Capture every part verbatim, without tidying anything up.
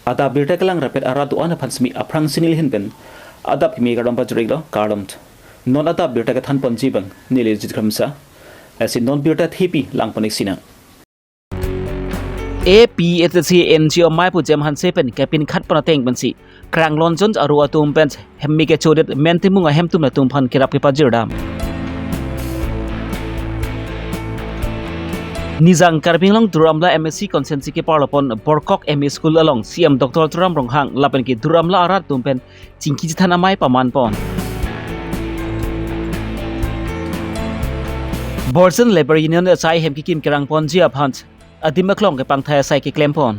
Adap birta kelang rapet arat do-an aphan semi aphrangsi neli ahin pen adap kimi kardom pajir-iklo, kardom. Non adap birta kethan ponji abang neli Jit Kramsa. Lasi non birta thepi lang pon-ik sinang. A P H L C N G O amei aphu Jem Hanse pen kepinkhat pon ateng pensi Kranglongjon aro atum pen hemmi kechodet Mentimung ahemtun atum aphan kerap kepajir dam. Nijang Karbi Anglong Duar Amla M A C constituency keparlo pon Borkok M E School along C M Doctor Tuliram Ronghang lapen ke Duar Amla arat atum pen chingki chethan amei paman pon. Borjan Labour Union asai hem kikim kerang ponji aphan adim aklong kepangthai asai keklem pon.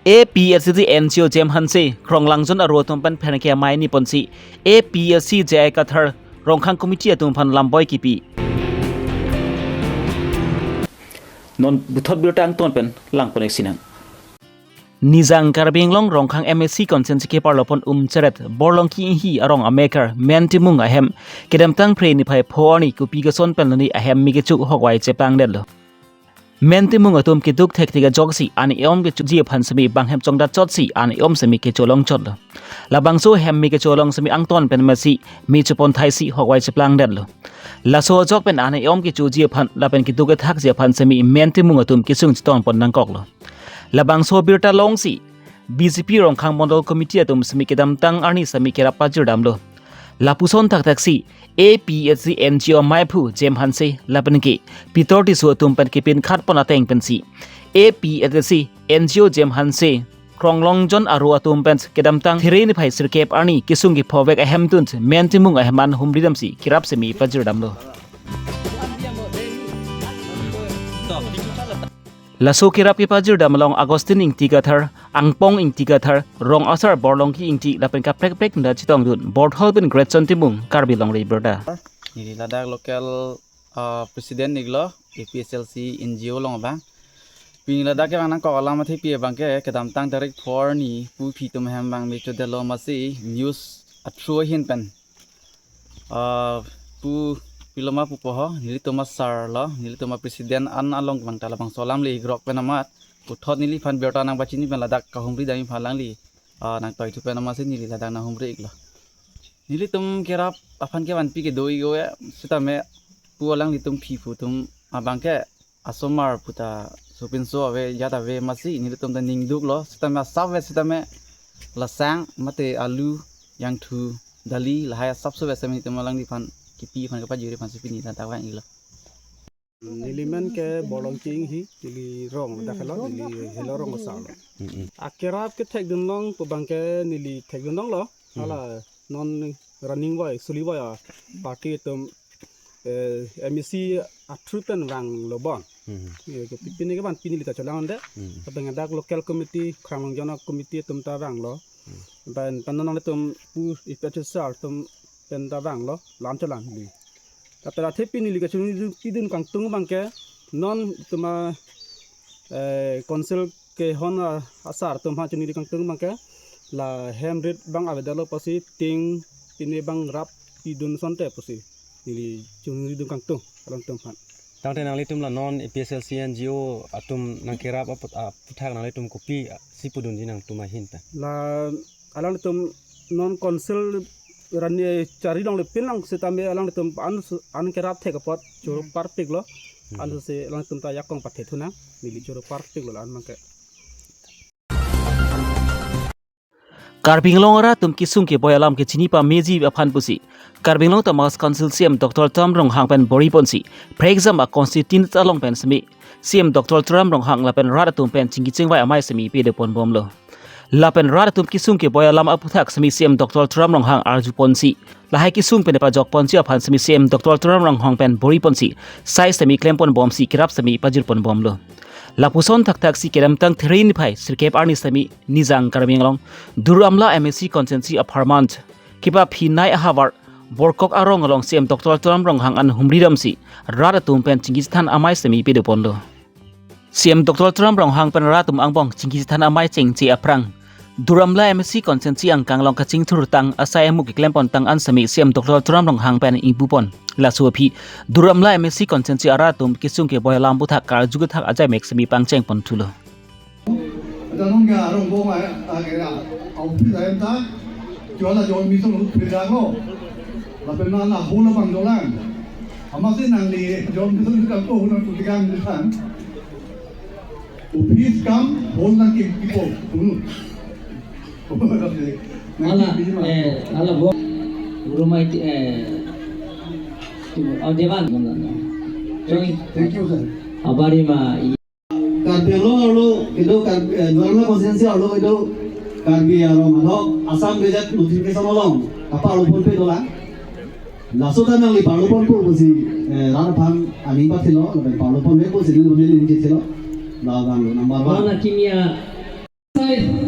A P H L C N G O Jem Hanse Kranglongjon aro atum pen pherangke amei ni ponsi A P H L C J I Kathar Ronghang Committee atum aphan lamboi kipi. Non puthot birta angton pen lang pon-ik sinang. Nijang Karbi Anglong Ronghang M A C constituency keparlo pon Umcheret Borlongki Inghi arong amekar Mentimung ahem kedamtang Phre niphai pho arni kopi keson pen loni ahemmi kecho hokvai chepangdetlo. Mentimung atum keduk thektik ajoksi an e-om kechoji aphan semi bang hem chongdat chotsi an e-om semi kecho longchotlo. Labangso hemmi kecho along semi angton pen masi mi chepon thaisi hokvai cheplangdetlo. Laso ajok pen an e-om kechoji aphan lapen keduk kethakji aphan semi Mentimung atum kesung chetong pon nangkoklo. Labangso birta longsi B J P Ronghang Mondol Committee atum semi kedamtang arni semi kerap pajir damlo. Lapuson thakthak si A P H L C N G O amei aphu Jem Hanse lapen ke Pitor Tisso atum pen kepinkhat pon ateng pensi A P H L C N G O Jem Hanse Kranglongjon aro atum pen kedamtang Phre niphai sirkep arni kesung kephovek ahemtun Mentimung ahem an humri damsi kerap semi pajir damlo. Laso kerap kepajir dam along Augustine Ingti Kathar, Angpong Ingti Kathar, Rong Asar Borlongki Ingti lapen kaprek prek nda chetongdun, Borthol pen Gretchen Timung, Karbi Longri Birta. Neli ladak local, ah, president iklo, A P H L C N G O along abang. Pini ladak kevang nangkok alam athepi abang ke, kedamtang tarik four arni, pu phi atum hem abang mechodetlo masi, news a-through ahin pen. Ah, pu pilo ma pupo ho, nelitum asar lo, nelitum apresident an along kevang ta labangso alam le igrok pen amat, puthot neliphan birta nangpachini pen ladak kahumri dam aphan alangli, ah, nangtoithu pen amatsi neli ladak nanghumri iklo. Nelitum kerap aphan kevanpi kedo-ik ave, sitame pu alanglitum phi phu atum abang ke asomar puta sopinso ave, jat ave masi nelitum ta ningduklo, sitame asap ave sitame lasang mate alu, jangthu, dali lahai asapso ave sitame nelitum alangliphan kipi aphan kepajir aphansi pini ladak vang iklo. Neli men ke Borlongki Inghi, neli rong dak helo, neli helo Rong Asar lo. Mm, mm. Akerap kethekdun long pu abang ke neli thekdun longlo. Mm. Hala non running boi, suli boi a party atum, eh, M A C a-through pen vanglo bon. Mm. Eh, ke pi-, pini kevanpi neli ta cholangdet. Mm. Lapen ladak local committee, Kranglongjon committee atum ta vanglo. Mm. Lapen pen non nangtum pu A P H L C atum pen ta vanglo, lam cholang neli. Lapen athepi neli kachini dun, idun kangtung abang ke non itum a, eh, council kehon a, asar atum aphan chini dun kangtung abang ke la hem rit abang avedetlo pusi ting pine abang rap pidun asonte pusi neli chini dun kangtung alangtum aphan. Tangte nanglitum la non A P H L C N G O atum nangkerap aput-, aputhak nanglitum kopisi pudunji nangtum ahin pen? La alangtum non council rani chari longle pinlang sitame alangtum an, an kerap thek apot choro parpiklo. Hmm. Ansi alangtum ta jakong pathe thunang, neli choro parpiklo la-an abang ke. Karbi Anglong arat atum kesung keboi alam kechini pameji aphan pusi Karbi Anglong Autonomous Council C E M Doctor Tuliram Ronghang pen bor-i ponsi Phre Exam a constituency along pen semi C E M Doctor Tuliram Ronghang lapen rat atum pen chingki chingvai amei semi pado pon bomlo. Lapen rat atum kesung keboi alam aputhak semi C E M Doctor Tuliram Ronghang arju ponsi lahai kesung pen pajok ponji aphan semi C E M Doctor Tuliram Ronghang pen bor-i ponsi sai semi klem pon bomsi kerap semi pajir pon bomlo. Lapuson thakthak si kedamtang Phre niphai sirkep arni semi Nijang Karbi Anglong Duar Amla M A C constituency apharman kepaphinei ahavar Borkok arong along C E M Doctor Tuliram Ronghang an humri damsi rat atum pen chingki chethan amei semi pado ponlo. C E M Doctor Tuliram Ronghang pen rat atum angbong chingki chethan amei chengche aphrang Duar Amla M A C constituency angkang along kachingthurtang asai amuk keklem pontang an sitame C E M Doctor Tuliram Ronghang pen ingpupon. Laso aphi Duar Amla M A C constituency arat atum kesung keboi alam aputhak karju kethak ajaimek sitame pangcheng ponthulo. Ada nong ya rong bong ai, ai ya, au phi dai ta, jual la jual mi song lu phi dang lo. Lapen na la ho la bang dolang. Amatsi nangli jual mi song lu ka ko na tu tigang di san. Office kam hol na kim kipo. Hmm. Ala, eh, ala bo, rumah itu, eh, tu, oh, Dewan, mana, mana. Thank you, sir. Abari ma, i- Karbi Anglong arlo kedo, Karbi, eh, Duar Amla constituency arlo kedo, Karbi arong ano, Assam Gazette notification along, apa alopon pe dolang. Laso ta nangli parlopon po pusi, eh, rat aphan aning pathilo, lapen parlopon me pusi neli neli neli thilo. La bang lo number one. Mana kimia.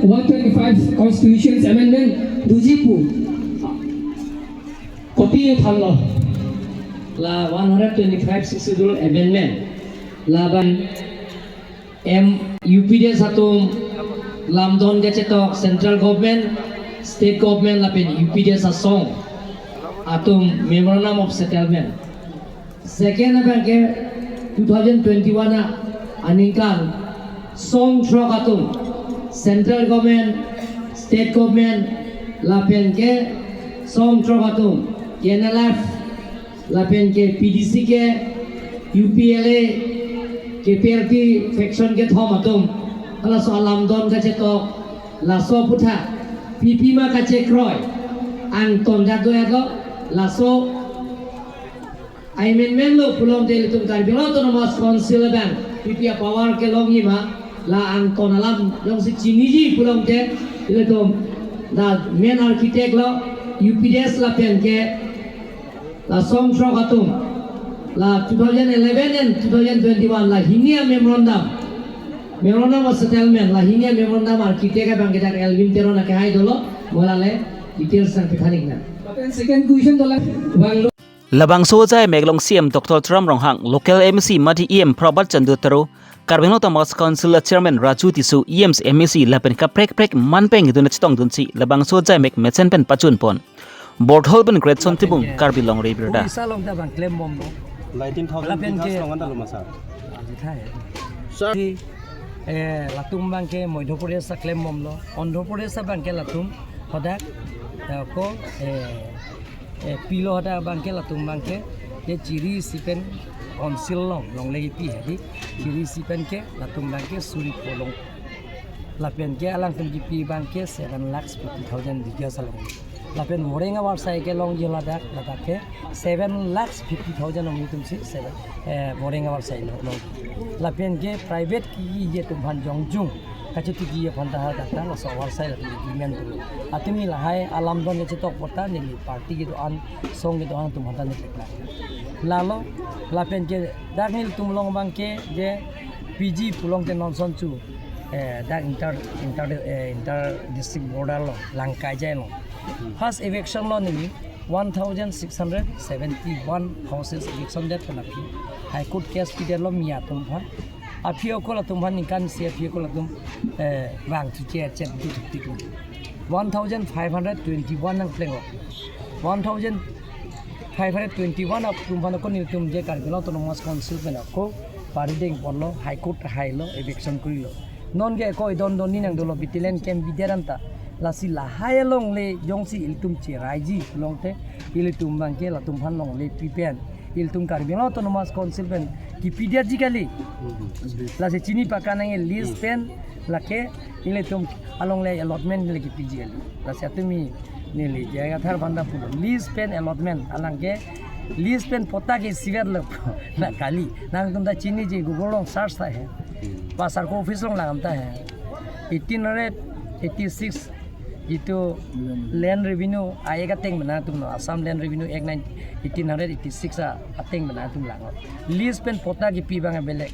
One twenty-five Constitution Amendment doji pu. Kopi ye thanlo. La one hundred twenty-five Sixth Schedule Amendment. Laban M U P D S atum lamdon kachetok central government, state government lapen U P D S asong atum memorandum of settlement. Second abang ke two thousand twenty-one a aningkan song throk atum central government, state government lapen ke song throk atum K N L F lapen ke P D C K, U P L A, K P L T faction kethom atum halaso alamdon kachetok laso aputhak P P ma kachekroi angton jadoi alo laso amendment lo pulote ilitum Karbi Anglong Autonomous Council abang P P a power kelongji ma la angton alam jongsi chiniji pulote ilitum la main architect lo U P D S lapen ke la song throk atum la two thousand eleven and two thousand twenty-one la hini a memorandum, memorandum of settlement la hini a memorandum architect abang ke dak Elwin Teron akehai dolo, mo la le details nangpethan iknang. Second question dola bang lo. Labangso ajaimek along C E M Doctor Tuliram Ronghang, local M A C mate E M Prabhat Chandra Taro, Karbi Anglong Autonomous Council Chairman Raju Tisso, E Ms, M A C lapen kaprek kaprek man peng dun chetongdunsi labangso ajaimek mesen pen pachunpon. Borthol pen Greatson Tibung, Karbi Longri Birta. Odisha along ta bang klembomlo. Nineteen thousand lapen ke bighas along anta lo masa. Ajit hai. Sir. Di, eh, latum abang ke Madhya Pradesh ta klembomlo. Andhra Pradesh abang ke latum hadak, eh, ko, eh, eh, pilo hadak abang ke latum abang ke, ke chiri isi pen council along, longle kipi hadi, chiri isi pen ke latum abang ke suri polong. Lapen ke alangtum kipi abang ke seven lakhs fifty thousand bighas along. Lapen Moreng avarsai kelongji ladak, ladak ke seven lakhs fifty thousand ong itum si seven, eh, Moreng avarsai lo, lo. Lapen ke private kiji atum aphan jongjung kachetiki aphan ta hadak ta laso avarsai lapen agreement tu. Atumi lahai alamdon kachetok apot ta neli party kedo-an, song kedo-an atum aphan ta neli keklang. Lalo, lapen ke dak nelitum along abang ke, ke P G pulote non ason chu, eh, dak inter, inter, eh, inter district border lo, Langkaijai lo. First eviction lo neli, one thousand six hundred seventy-one houses eviction det pen aphi High Court case pidetlo mi atum aphan. Aphi ako latum aphan ningkan isi aphi ako latum, eh, bang chiche chet di thuktik lo. One thousand five hundred twenty-one nangplenglo. One thousand five hundred twenty-one atum aphan ako nelitum je Karbi Anglong Autonomous Council pen ako pari dengponlo, High Court hailo, eviction kurilo. Non ke ako idon donni nangdolo, battalion camp bidet anta. Lasi lahai alongle jongsi ilitum cheraiji pulote ilitum abang ke latum aphan longle pipen ilitum Karbi Anglong Autonomous Council pen kipidetji kali. Lasi chini pakanang lease pen lake ilitum alongle allotment le kipiji kali. Lasi atumi neli J I Kathar aphan ta pulo. Lease pen allotment, alang ke lease pen patta ke isivet lo. Na kali. Nangtum ta chiniji, Google along search ta he. Pasar ko office along langdam ta he. Eighteen hundred eighty-six itu land revenue act ateng mena atum lo, Assam Land Revenue Act nine, eighteen hundred eighty-six a ateng mena atum lang. Lease pen patta kipi abang beleg.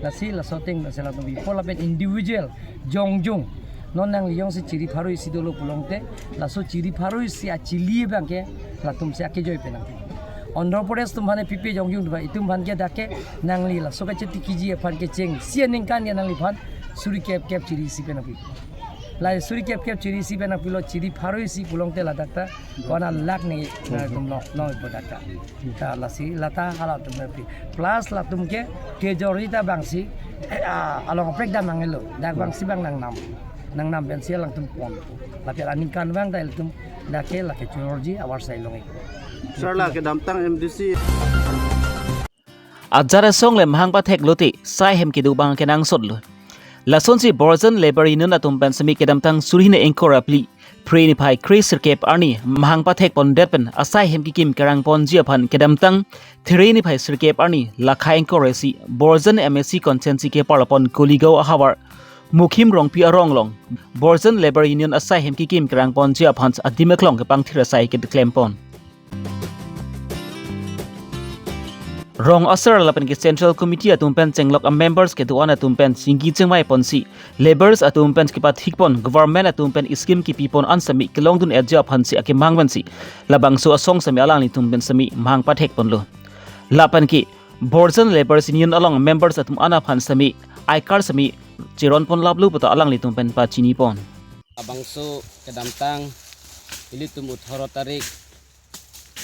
Lasi laso ateng, lasi latum pi, po lapen individual jongjung. Non nangli jongsi chiri pharo isi dolo pulote, laso chiri pharo isi achili abang ke latum si akejoi pen nangpi. Andhra Pradesh atum aphan pipe jongjung do ba, itum aphan ke dak ke nangli laso kachetikiji aphan kechengsi aningkan ke nangliphan suri kep kep chiri isi pen nangpi. Lai suri kep kep chiri isi pen apilo, chiri pharo isi pulote ladak ta kona lakh ni nangtum long long ipo dak ta. Ta lasi lata halatum pi. Plus latum ke kejorji ta bangsi, eh, ah, along prek dam nanglo. Dak bangsi bang nangnam. Nangnam pensi alangtum pon. Lapen aningkan bang ta ilitum dak ke lake chorji awar sai long ik. Sir, la kedamtang M D C. Ajar asong le mahang pathek lote, sai hem kedo abang kenangsot lo. Lasonsi Borjan Labour Union atum pen semi kedamtang suri hini ingkoi ra phli, Phre niphai kre sirkep arni mahang pathek pondet pen asai hem kekim kerang ponji aphan kedamtang There niphai sirkep arni lakha ingkoi ra isi Borjan M A C constituency kepar pon Kuligaon ahavar Mukhim Rongpi arong along Borjan Labour Union asai hem kekim kerang ponji aphan adim aklong kepangthir asai keklem pon. Rong asar lapen ke Central Committee atum pen chenglok a members kedo-an atum pen chingki chingvai ponsi labourers atum pen kepathik pon, government atum pen scheme kepi pon an semi kelongdun etji aphansi akemang pensi labangso asong semi alanglitum pen semi mahang pathek ponlo. Lapen ke Borjan Labourers Union along members atum an aphan semi I card semi chiron pon laplo puta alanglitum pen pachini pon. Labangso kedamtang ilitum atharo tarik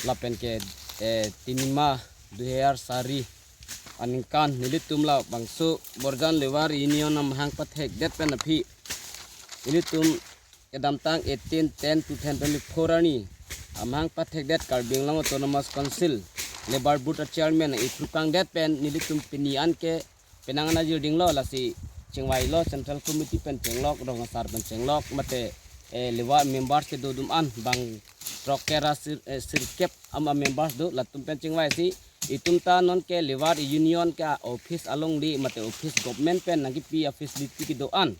lapen ke, eh, tinima dui hajar sari aningkan nelitum labangso Borjan Labour Union amahang pathekdet pen aphi ilitum kedamtang eighteen ten two thousand twenty-four arni amahang pathekdet Karbi Anglong Autonomous Council Labour Board a chairman iprukangdet pen nelitum pini an ke penang ana jirding lo lasi chingvai lo Central Committee pen chenglok, rong asar pen chenglok, mate, eh, labour members kedo atum an bang throk kre ra sir, eh, sirkep ama members do latum pen chingvaisi itum ta non ke Labour Union ke office along li mate office government pen nangkipi a facility kedo an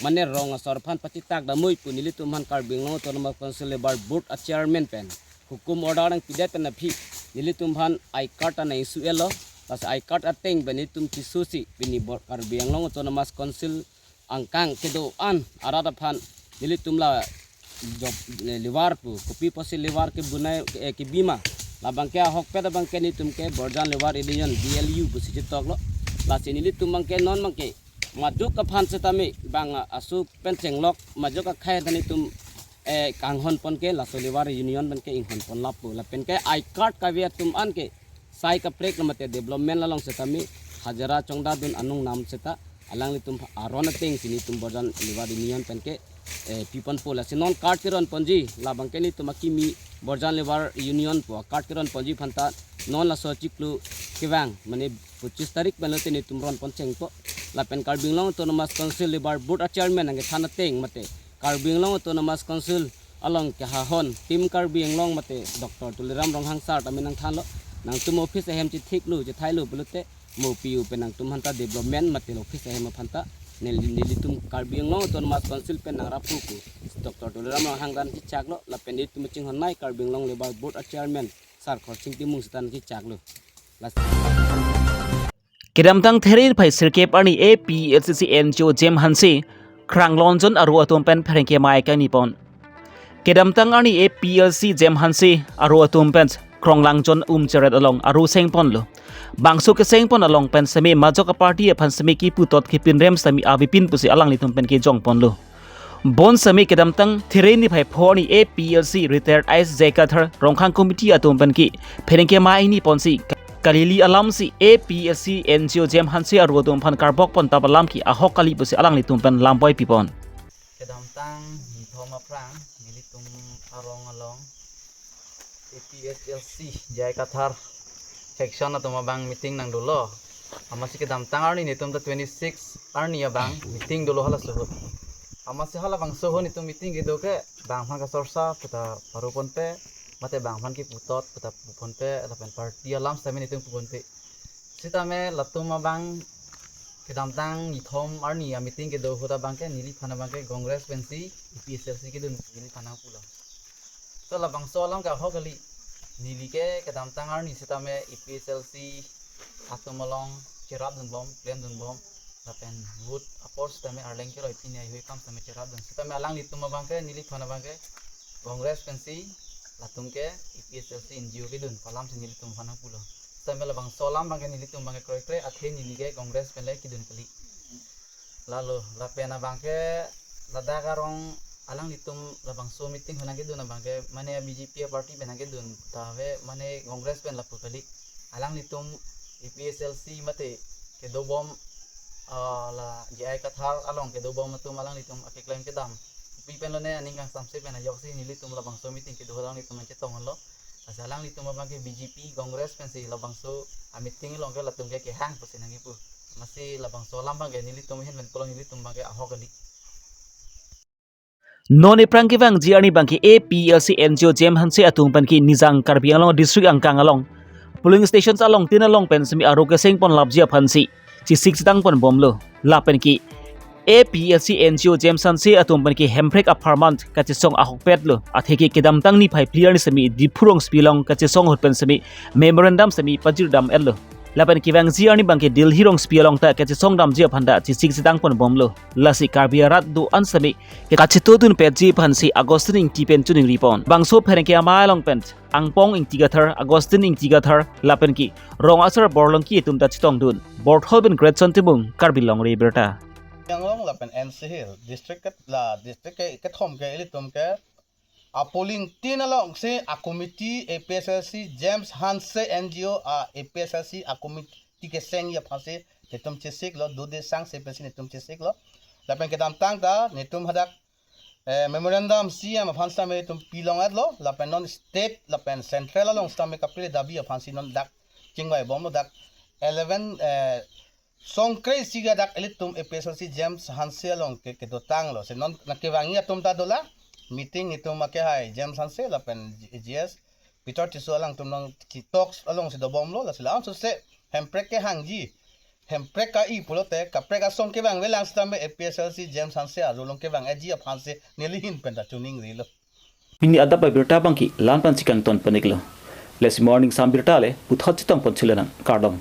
mane rong asor aphan pachitak damui pu nelitum aphan Karbi Anglong Autonomous Council Labour Board a chairman pen hukum order nangpidet pen aphi nelitum aphan I card ta nang issue lo. Pas I card ateng pen nelitum kisusi pini bor Karbi Anglong Autonomous Council angkang kedo an arat aphan nelitum la job, eh, labour pu kopi pusi labour kebunai, eh, kebima labang ke ahokpet abang ke nelitum ke Borjan Labour Union B L U pusi chetoklo. Lasi nelitum abang ke non abang ke majok aphan setame bang, ah, asu pen chenglok majok akhai ta nelitum, eh, kanghon pon ke laso Labour Union pen ke inghon pon lap pu lapen ke I card kave atum an ke sai kaprek lo mate development along setame hajira chongdadun anung nam seta alanglitum aron atengsi nelitum Borjan Labour Union pen ke, eh, pi ponpo lasi non card keron ponji labang ke nelitum akimi Borjan Labour Union pu card keron ponji aphan ta non laso chiklo kevang mane pochis tarik pen lote nelitum ron pon chengpo lapen Karbi Anglong Autonomous Council Labour Board a chairman nangkethan ateng mate Karbi Anglong Autonomous Council along kehahon Team Karbi Anglong mate Doctor Tuliram Ronghang sir tame nangthanlo, nangtum office ahem chethiklo, chethailo pulote mo P U pen nangtum aphan ta development mate office ahem aphan ta neli, nelitum Karbi Anglong Autonomous Council pen nangraphu pu Doctor Tuliram Ronghang dan kechaklo, lapen nelitum chinghon nai Karbi Anglong Labour Board a chairman sir Khorsing Timung seta nangkechaklo. Las- Kedamtang There niphai sirkep arni A P H L C C N G O Jem Hanse, Kranglonjon aro atum pen pherangke mai kangni pon. Kedamtang arni A P H L C Jem Hanse aro atum pen Kronglangjon Umcheret along aro seng ponlo. Bangso keseng pon along pen semi majok a party aphan semi kiputot kipinrem semi abipin pusi alanglitum pen kejong ponlo. Bon semi kedamtang There niphai pho arni A P H L C retired I S J Kathar Rongkhang committee atum pen ke pherangke mai ni ponsi kalili alamsi A P H L C N G O Jem Hanse aro atum aphan karbok pon tap alam ke ahok kali pusi alanglitum pen lamboi pipon. Kedamtang nithom aphrang nelitum arong along A P H L C J I Kathar faction atum abang meeting nangdolo. Amatsi kedamtang arni nelitum ta twenty-six arni abang meeting dolo halaso ahut. Amatsi halabangso ahut nelitum meeting kedo ke bang aphan kasorsa puta paru ponpe, mate bang aphan kiputot puta pu ponpe, lapen party alam sitame nelitum pu ponpe. Sitame latum abang kedamtang nithom arni a meeting kedo ahut abang ke neliphan abang ke Congress pensi A P H L C kedun neliphan nangpulo. So labangso alam ke ahok kali, neli ke kedamtang arni sitame A P H L C atum along cherapdunbom, klemdunbom, lapen vote apor sitame Arleng Keroi pini ahui kam sitame cherapdun. Sitame alanglitum abang ke neliphan abang ke Congress pensi latum ke A P H L C N G O kedun pu alamsi nelitum aphan nangpulo. Sitame labangso alam abang ke nelitum abang ke kroikre athe neli ke Congress pen le kedun kali. Lalo lapen abang ke Ladak arong alanglitum labangso meeting pen nangkedun abangke mane B J P a-party pen nangkedun ta ave, mane Congress pen lapu kali. Alanglitum A P H L C mate kedobom, ah, la J I Kathar along kedobom atum alanglitum akeklem kedam. Pi pen lone aning kangsamse pen ajoksi nelitum labangso meeting kedo alanglitum nangchetonglo. Asa alanglitum abangke B J P Congress pensi labangso a-meeting along ke latum ke kehang pusi nangkipu. Masi labangso alam abangke nelitum ahin pen pulo, nelitum abangke ahok kali. Non ephrang kevangji arni abangke A P H L C N G O James Hanse atum pen ke Nijang Karbi Anglong district angkang along polling stations along tin along pen semi aro keseng ponlapji aphansi chesik chetang ponbomlo. Lapen ke A P H L C N G O James Hanse atum pen ke Hemprek apharman kachesong ahokpetlo. Atheke kedamtang niphai phli arni semi Diphu rongsopi along kachesong ahut pen semi memorandum semi pajirdam-etlo. Lapen kevangji arni abangke Delhi rongsopi along ta kachesong damji aphan ta chesik chetang ponbomlo. Lasi Karbi arat do-an semi kachetongdunpetji aphansi Augustine Ingti pen chiningripon. Bangso pherangke amei along pen Angpong Ingti Kathar, Augustine Ingti Kathar, lapen ke Rong Asar Borlongki atum ta chetongdun. Borthol pen Greatson Timung, Karbi Longri Abirta. Anglong lapen N C Hill district ke, la district ke kethom ke ilitum ke a-polling tin alongsi a-committee A P H L C James Hanse N G O a-A P H L C a-committee kesengji aphansi netum chesiklo, Dode Sangse pensi netum chesiklo. Lapen kedamtang ta netum hadak eh, memorandum C M aphan sitame netum pilong-etlo, lapen non state lapen central along sitame kapile dabi aphansi non dak chingvaibomlo, dak eleven, eh, songkre isi ke dak ilitum A P H L C James Hanse along ke kedotanglo. Si non nangkevangji atum ta dolang, meeting netum akehai James Hanse lapen G S Peter Tisso alangtum nangchi talks alongsi dobomlo, lasi la-an sose Hemprek kehangji, Hemprek ka-i pulote kaprek asong kevangvelang sitame A P H L C James Hanse arlo along kevang-etji aphansi neli ahin pen ta chiningrilo. Pini adap abirta abangke la-an pensi kangton pon-iklo. Lasi morning sam birta le puthot chetong pon chule nang, kardom.